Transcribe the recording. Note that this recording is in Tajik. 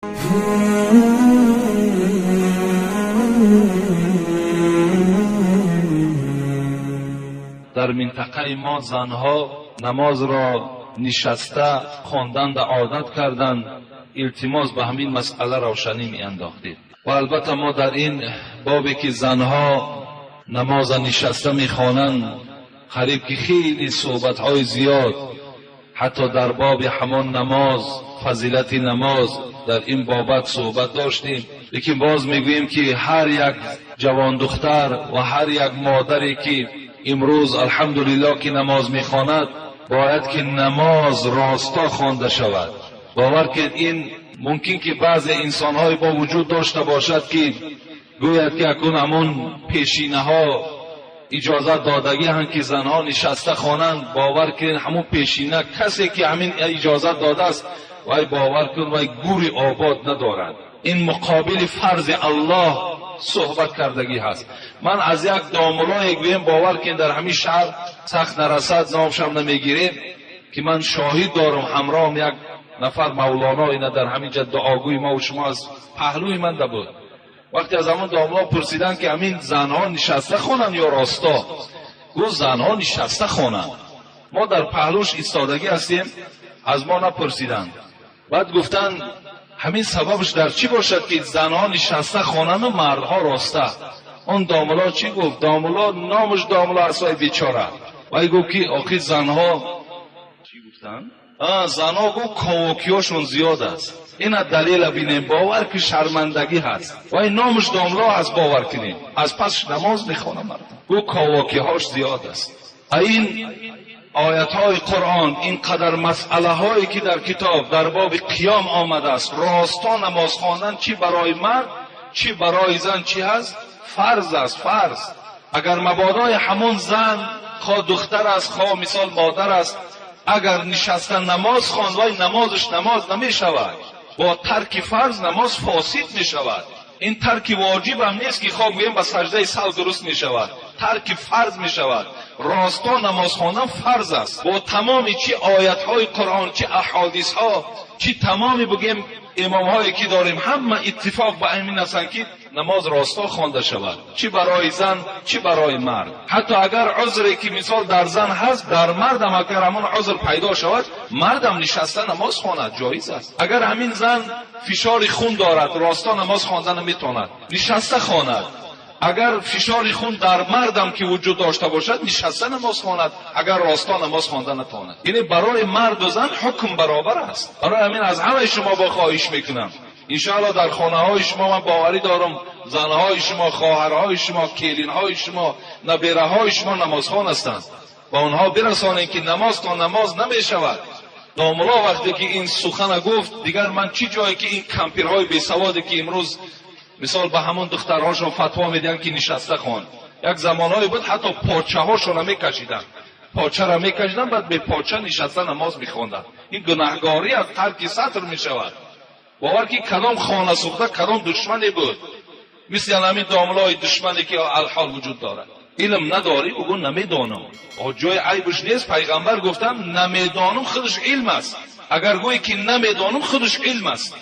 Дар минтақаи мо занҳо намозро нишаста хонданд, одат карданд. Илтимос ба ҳамин масъала равшанӣ меандохтед. Ва албатта мо дар ин бобе ки занҳо намозро нишаста мехонанд, қариб ки хеле суҳбатҳои зиёд ҳатто дар боби ҳамон намоз, фазилати намоз дар ин бобат суҳбат доштем. Лекин боз мегӯем ки ҳар як ҷавон духтар ва ҳар як модаре ки имрӯз алҳамдулиллоҳ ки намоз мехонад, бояд ки намоз роста хонда шавад. Бовар кунед, ин мумкин ки баъзе инсонҳое бо вуҷуд дошта бошад ки гӯяд ки акун ҳамон пешинаҳо иҷозат додагианд ки занҳо нишаста хонанд. Бовар кунед, ҳамон пешина касе ки ҳамин иҷозат додааст, вай бовар кун, вай гури обод надорад. Ин муқобили фарзи Аллоҳ суҳбат кардагӣ ҳаст. Ман аз як домулое гӯем, бовар кунед, дар ҳамин шаҳр сахт нарасад, номшам намегирем, ки ман шоҳид дорам, ҳамроҳам як нафар мавлоно ина дар ҳамин ҷа дуогӯи ма ва шумо аз паҳлӯи ман да буд. Вақте аз ҳамон домуло пурсиданд ки ҳамин занҳо нишаста хонанд ё росто, гуфт занҳо нишаста хонанд. Мо дар паҳлӯш истодагӣ ҳастем, аз мо напурсиданд. Баъд гуфтанд ҳамин сабабаш дар чӣ бошад ки занҳо нишаста хонанд ва мардҳо роста? Он домуло чӣ гуфт? Домуло номаш домуло аст, вай бечора. Вай гуфт ки охи занҳо чӣ гуфтанд? Занҳо гуфт ковокиҳошон зиёд аст. Ина далела бинем, бовар ки шармандагӣ ҳаст. Вай номаш домуло аст, бовар кунем. Аз пасш намоз мехонам мардум. Гуфт ковокиҳош зиёд аст. Ин оятҳои Қуръон, ин қадар масъалаҳое ки дар китоб дар боби қиём омадааст, роста намоз хондан чӣ барои мард, чӣ барои зан чӣ ҳаст? Фарз аст, фарз. Агар мабодои ҳамон зан, хо духтар аст, хо мисол модар аст, агар нишаста намоз хонд, вай намозаш намоз намешавад. Бо тарки фарз намоз фосид мешавад. Ин тарки воҷиб ҳам нест ки хо гӯем ба саҷдаи саҳв дуруст мешавад. Тарки фарз мешавад. Роста намоз хондан фарз аст. Бо тамоми чӣ оятҳои Қуръон, чӣ аҳодисҳо, чӣ тамоми бигӯем имомҳое ки дорем, ҳама иттифоқ ба ҳамин ҳастанд ки намоз роста хонда шавад, чӣ барои зан, чӣ барои мард. Ҳатто агар узре ки мисол дар зан ҳаст, дар мардам агар ҳамон узр пайдо шавад, мардам нишаста намоз хонад, ҷоиз аст. Агар ҳамин зан фишори хун дорад, роста намоз хонда наметавонад, нишаста хонад. Агар фишори хун дар мардам ки вуҷуд дошта бошад, нишаста намоз хонад, агар роста намоз хонда натавонад. Яъне барои марду зан ҳукм баробар аст. Барои ҳамин аз ҳамаи шумо бо хоҳиш мекунам, иншоаллоҳ дар хонаҳои шумо ман боварӣ дорам, занҳои шумо, хоҳарҳои шумо, келинҳои шумо, набераҳои шумо намозхон ҳастанд. Ба онҳо бирасонед ки намоз то намоз намешавад. Домуло вақте ки ин сухана гуфт, дигар ман чӣ ҷое ки ин кампирҳои бесаводе ки имрӯз мисол ба ҳамон духтарҳошон фатво медиҳанд ки нишаста хон. Як замонҳое буд ҳатто почаҳошонро мекашиданд, почаро мекашиданд, баъд бе поча нишаста намоз мехонданд. Ин гунаҳгорӣ аз тарки сатр мешавад. Бовар ки кадом хона сӯхта, кадом душмане буд, мисли ҳамин домулои душмане ки алҳол вуҷуд дорад. Илм надорӣ, бигӯ намедонам. Ҷои айбаш нест. Пайғамбар гуфтанд намедонам худаш илм аст. Агар гӯӣ ки намедонам худаш илм аст.